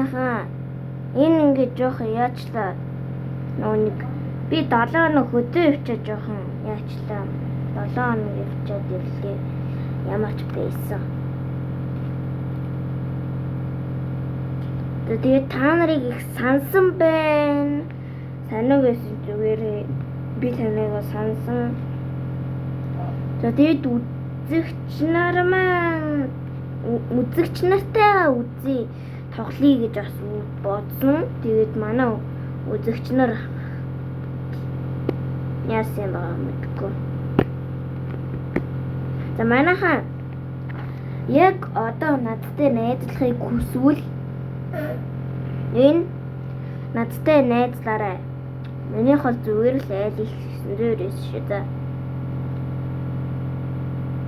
Манайхаа энэ ингээд жоохон яачлаа. Нөгөө нэг би 7 хоног хөдөө явчаад жоохон яачлаа. 7 хоног явчаад ирлээ. Ямар ч байсан. Тэгээд та нарыг их сансан байна. Санаг байсан зүгээр би танайг сансан. За тэгээд үзэгч нар маань үзэгч нартайгаа үзье тоглоё гэж бас бодсон. Тэгээд манай үзэгч нар яасан юм байгаа мэдэхгүй. За манайхаа яг одоо надтай найзлахыг хүсвэл энэ надтай найзлаарай. Минийх бол зүгээр л айл их 900-ээс шүү за.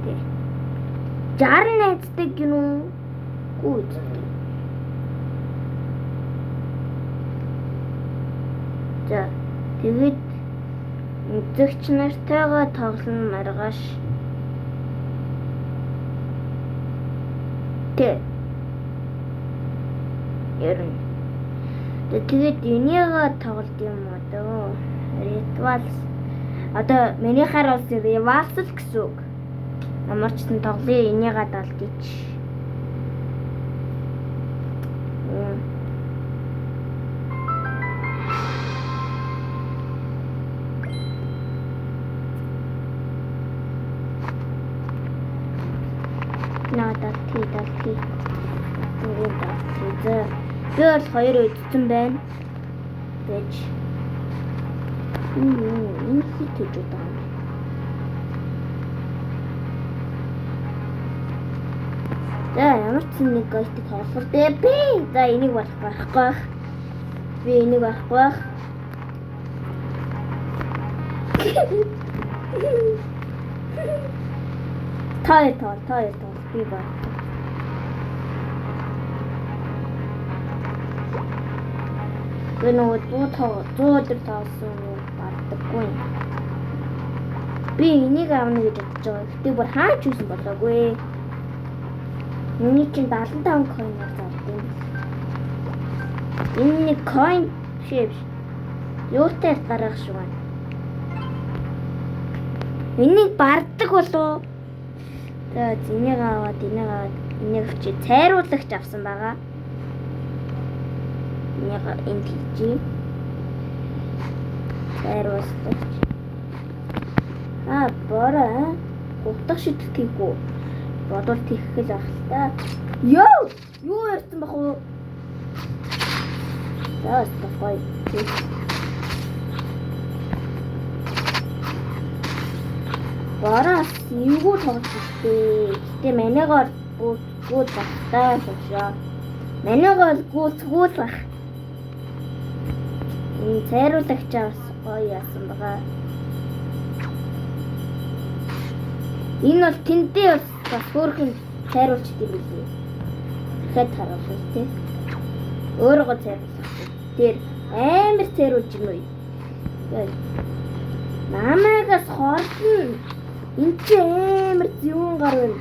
Тэ. 60 найзтай гинүү. Гүү. За тэгээд үзэгч нартайгаа тоглоно маргааш. Тэ. Ер нь. Тэгээд энийгээ тоглолт юм одоо. Rivals. Одоо минийхаар бол Rivals л гэсэн үг. Ямар ч сан тоглоё энийгээ далдъя. Наа далдъя. Тэгээд далдъя. За би бол хоёр үдцэн байна. Гэж. Энэ хит хийж байгаа юм. За ямар ч нэг гойтыг тоглох дээ би. За энийг болох байхгүй байх. Би энийг байхгүй байх. Таа таа би баг. Би нөгөө 100 өдөр тоглосон юм бардаггүй. Би энийг авна гэж бодож байгаа. Гэтэ бүр хаач юусэн болоогүй. Миний чинь 75 coin-аар зард юм. Энэ нэг coin биш. Юутай гарах шиг байна. Энийг барддаг болов. За энийг аваад энийг авчи цайруулагч авсан байгаа. Энийг энд хийжээ. Цайруулагч. Аа бороо гутах шидэлт хийхгүй. Бодвол тийх л ах л та. Йоо! Юу ярьсан бах уу? За гоё. Бороо эвгүй тоглож штэ. Гэтэ манайгаар гүйл багтай шогшоо. Манайгаар гүйлгүй л бах. Энэ цайруулагчаа бас гоё яасан байгаа. Энэ бол тэндээ бас хөөрхөн цайруулчт юм билий. Дахиад харуулах тий. Өөрөөгөө цайруулах. Тэр амар цайруулж юм уу? Намайгаас хорлно. Энд чи амар зүүн гар байна.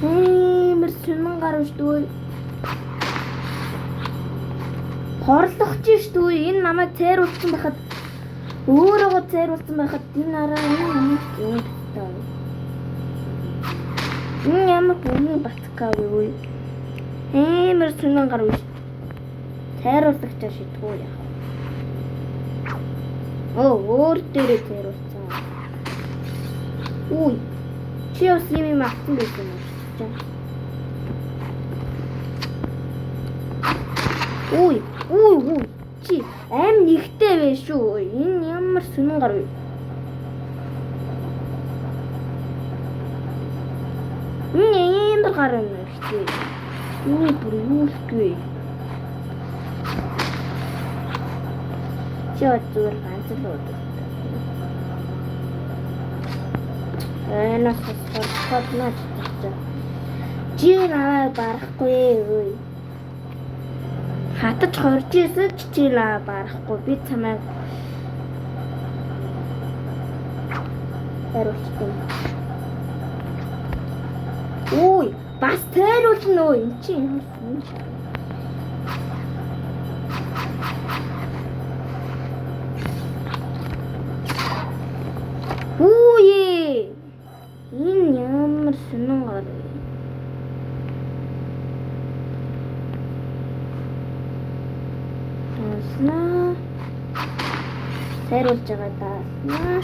Амар сүнэн гар байна шүү дээ. Хорлох чи шүү дээ. Энэ намайг цайруулсан байхад өөрөөгөө цайруулсан байхад энэ араа энэ ямар зүүн таа. Энэ ямар бүмийн батка вэ? Амар сүнэн гар байна. Цайруулагчаа шидгүү яах. Оо, өөр дээрээ цайруулсан. Үгүй. Чи бас юм авсан байсан юм шиг. Үгүй, үгүй, үгүй. Чи аим нэгтэй вэ шүү. Энэ ямар сонин гар вэ? Энэ ямар гар юм бэ? Үгүй бүр юу л гүй. Чи зүгээр ганц л удаа. Энэс хорхоод наач. Чи намайг барахгүй өө. Хатаж хорж исэн ч чи намайг барахгүй. Би чамайг хариулчихсан. Үй, Бас тойруулна уу эн чинь ямар юм шиг. Үе. Энэ ямар сонин гар вэ? Дааснаа. Сайруулж байгаа дааснаа.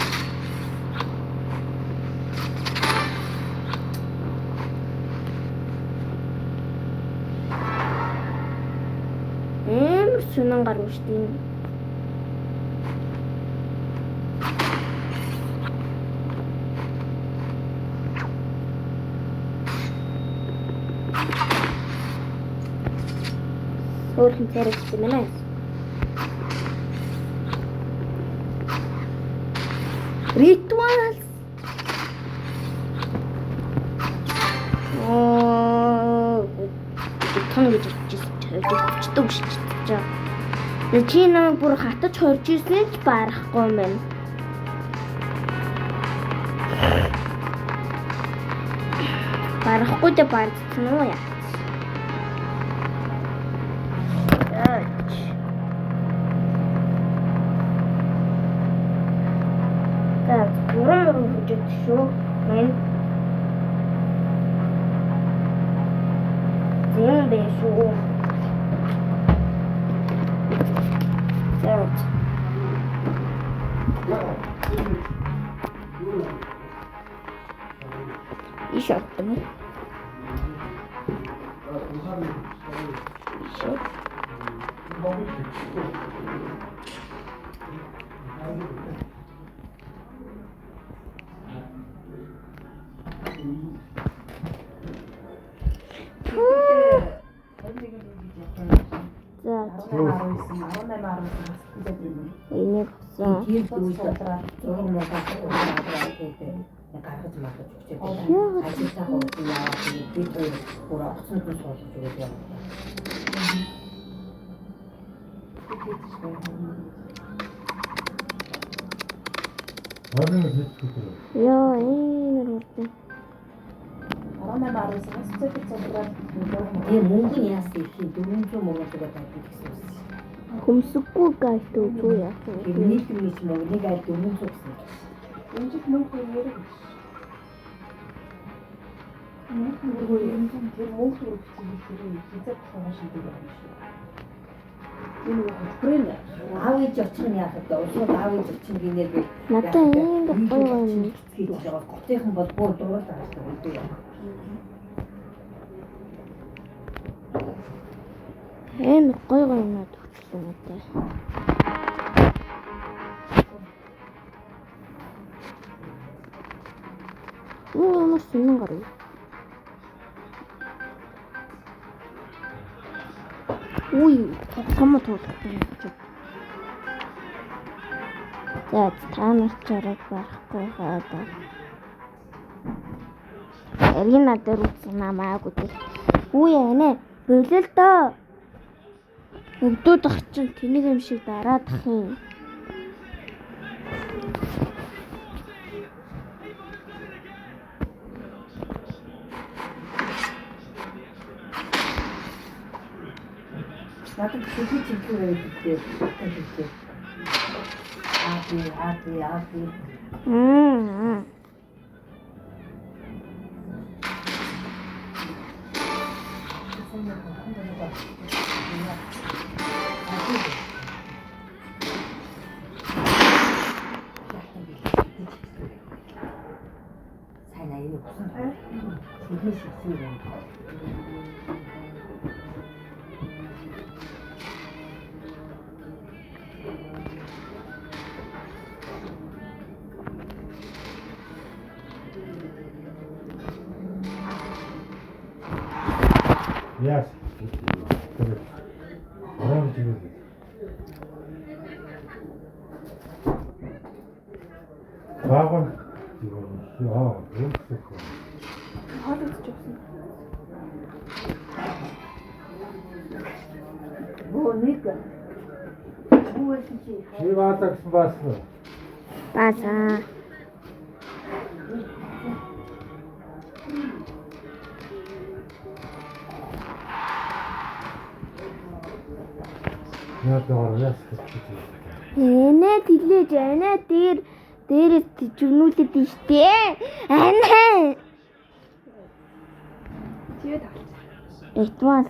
Амар сонин гар үү шүү дээ. Өөрхөн цайруулж юм байна. Rituals. Оо, тон гэж очижсэн чи хожигдчихдаг шиж чаа. Тэгээ чи намайг бүр хатаж хорж ирсэн ч барахгүй юм байна. Барахгүй дэ бардсан уу яа? Яач. За, гурван мөрөн хүжээд шүү. Мэн. Зэн бэ шүү. За. Иш оттом. Иш. За, энийг авсан. Тийм үед зураг муугаа гэдэг нэг гаргаж маргаж өгчээ. Ажилтаа хурдан яваад бид хоёр бүр огцонд нь суулгаж өгöd яваа. Орон хийчихгүй. Йоо, энэ үрдэн. Тийм мөнгө нь яасан их юм 400 мөнгө зүгээр байдаг гэсэн үг. Хөмсөггүй гайт үү яах Тэр вэ? нийт юм чи мөнгө нэг айл 400 гэсэн. Эмчил мөнгө яриг. Мөнгө мөнгө тэр мөнгө төгрөг гэсэн хэрэг хизээ болохоо шийдэг юм шүү. Энэ нэг хөтөлбөрийн Аав ээж очих нь яах вэ? Усууд аав ээж очих гинээр би Надад ийм гоё юм. гэж байгаа. Готынхан бол бүр дуурал авчихсан юм би. Ийм гоё гоё юмнууд өгчлээ надад. Энэ ямар сонин гар вэ? Үгүй, тоглоом тоглохгүй юм чи. За, та нар чараг барахгүй хаа. Арина дээр үтсэн намаагүй дээ. Үгүй ээ, болол доо. Өгдүүд ах чинь тэнэг юм шиг дараадах юм. Надад шүхий чиглэл байдаг дээ. Хэлээ. Аа би аа би аа би Мм. Сайн аа энэ усан. Шүхий шигсэн юм. Яас. Тэр орон чиглэл. Баган яа, үүсэх. Хоол идэж явсан. Бөө нэг юу байсан чи? Чи баатагсан бас. Баасаа. Яа яас гэж. Энэ тэлээж анаа дээр дээрээс жигнүүлээд нь штэ. Анаа. Тэгээд авчих. Ритуал.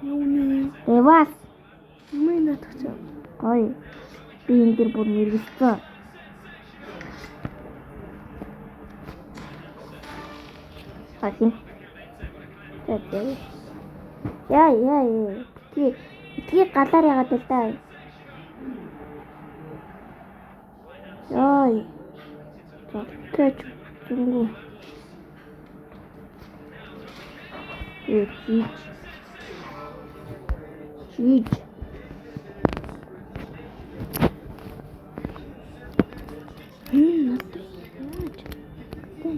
Юу нэ? Ревас. Юм надах чи. Гоё. Би энэ дэр бүр мэргэсэн. Хахин. За за. Яа яа яа. Би битгий галаар яагаад л да. Яй. Золтой ч зүнгүү. Ээ чиж. Чиж. Надад яаж? Тэ.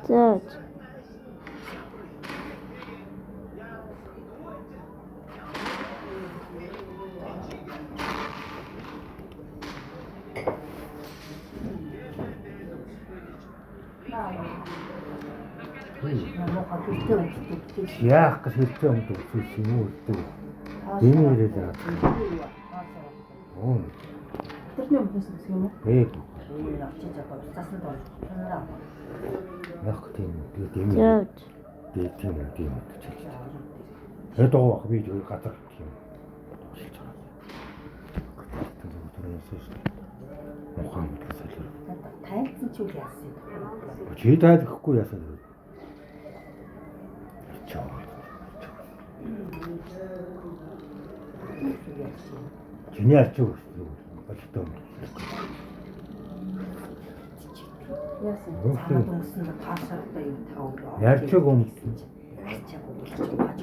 За. Муухай хөлтэй өмсдөг. Яах гэж хөлтэй өмд өсөж юм уу гэдэг. Дэмий ирээд байгаа. Оо. Тэрний өмнөөс өсөх юм уу? Ээ. Энэ очиж одоо уцаас нь доош. Чанараа. Яг тийм би дэмий. За. Би тийм үү тийм үү гэж хэлж байна. Тэр дуу бах би зүгээр газар тийм шилж байгаа. Тэр түрүүнээс шүү. Муухай мэт солиор. Тайлцсан ч үл яасан юм. Чи тайлахгүй яасан вэ? Чаа. Чиний арчиг өссөн. Болтой юм. Яасан? Цаад өмсөн таашаалтай юм тав. Ярьчиг өмсөн. Арчиг өмсөж бааж.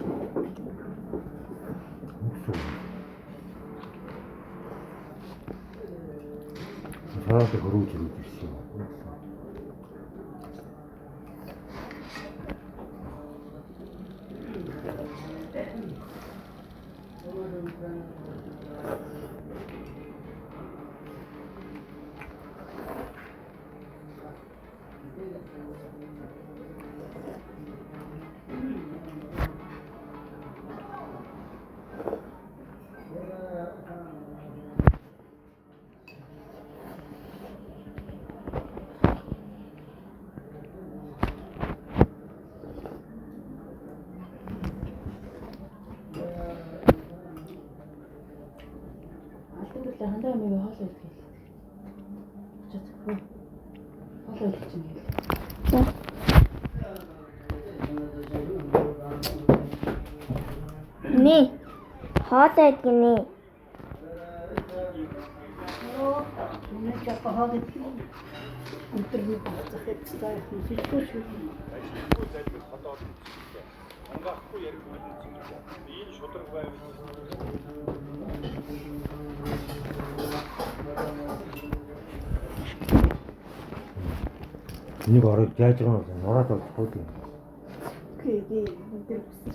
Өссөн. Сараад хөрөөж ирээд ирсэн юм. Алтан гэрлээ хандаа амигаа хоол идэх гэлээ. Очоод хөө. Хоол идэх чинь гэлээ. За. Нэ. Хоолой гинэ. Миний жоо хоол идэх. Өдөр би буцах хэвчээ хэлэхгүй шүү. Энийг ороод яаж байгаа юм бэ? Нураад болохгүй юм. Үгүй би өдөр өссөн.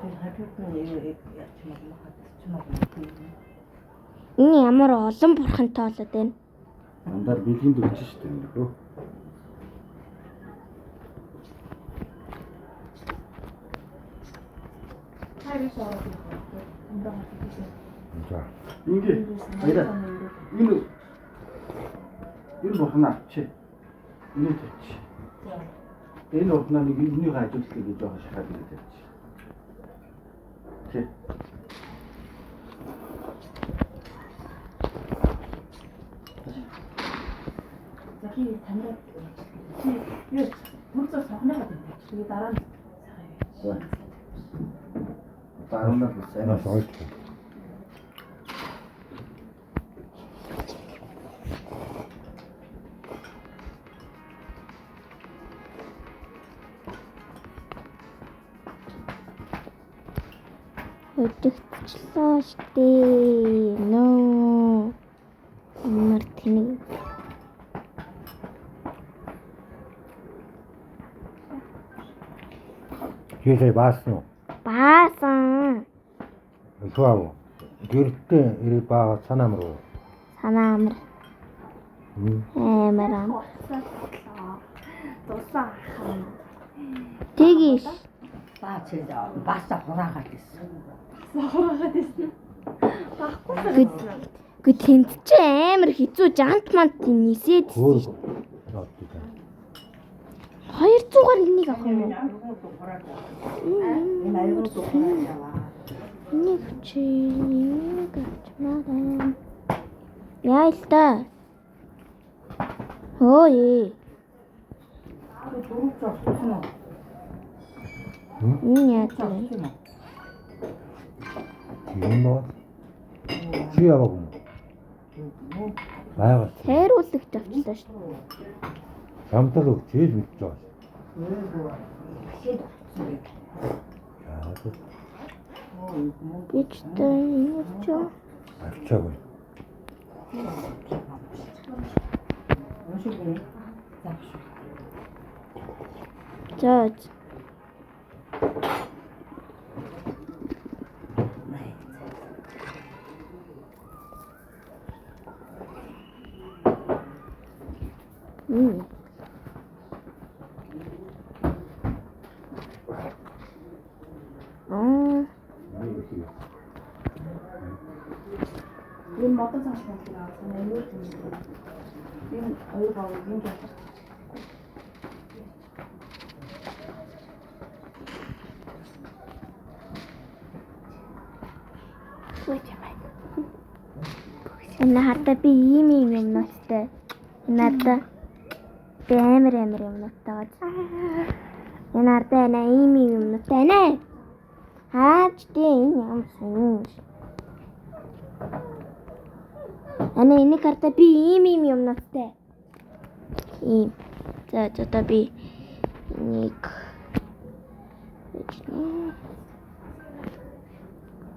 Тэр хажууд нь юу яач юм бол хатчих юм бол. Энэ ямар олон бурхантай болоод байна. Дандаа бэлгийн дөрж штэ юм хөө. Хайрын ороод ирэх. Амраа хатчих. За. Ингээ баяраа. Энэ энэ бурхнаа авчи. Энийг тавьчих. Энэ бурхнаа нэг энэний хажуудлыг гэж байгаа шахаад ингэ тавьчих. Тэ. За би тамираад чи юу мөрцөө сохныхаа тавьчих. Тэгээ дараа нь сайхан явчих. Одоо 10-аар болсон. Нас ойт. Өдөгчлөө штэ. Нөө. Ямар тэнэг. Хийлээ баасан уу? Баасан. Шуав. Гэртээ ирээ баа санаамар уу? Санаа амар. Амар амар. Дусан ахаа. Тэгиш. Баа чи бааса хураагаад ирсэн. Сохроход ирсэн. Баггүй Гэ тэнд чи амар хэцүү жант мант нисээд Хөөр. Яа. 200-аар энийг авах юм уу? Энэ аюул хураагаад яваа. Энийг чи энийг авчмаар. Яа л та. Хөө. Тэр дөрөв зогссон уу? Энэ яа вэ? Зогссон уу? Тийм үү? Чи яваагүй юм. Байгаад. Хайруулагч авчлаа шүү. Хамтал өгч ил мэдж байгаа. Машинд орсон байх. Яа. Би ч та энийг чи Авчаагүй. Уншиг гинэ. За шүү. За. Мм. Аа, Энэ модон цааш бодлоо авсан аюул юм. Энэ хоёр бав юм ялгарч. Энэ хардаа би ийм ийм юмнуудтай. Энэ хардаа би амар амар юмнуудтай гэж. Энэ хардаа энэ ийм ийм юмнуудтай нэ. Хаач тий энэ ямар сонин. Ана энийг хардаа би ийм ийм юмнуудтай. Ийм. За одоо би энийг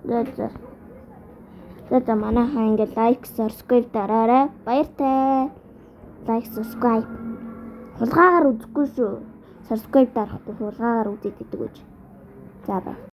За за. За за манайхаа ингээд лайк, subscribe дараарай. Баяртай. Лайк, subscribe. Хулгаагаар үзэхгүй шүү. Subscribe дарахгүй хулгаагаар үзээд идэг гэж. За бай.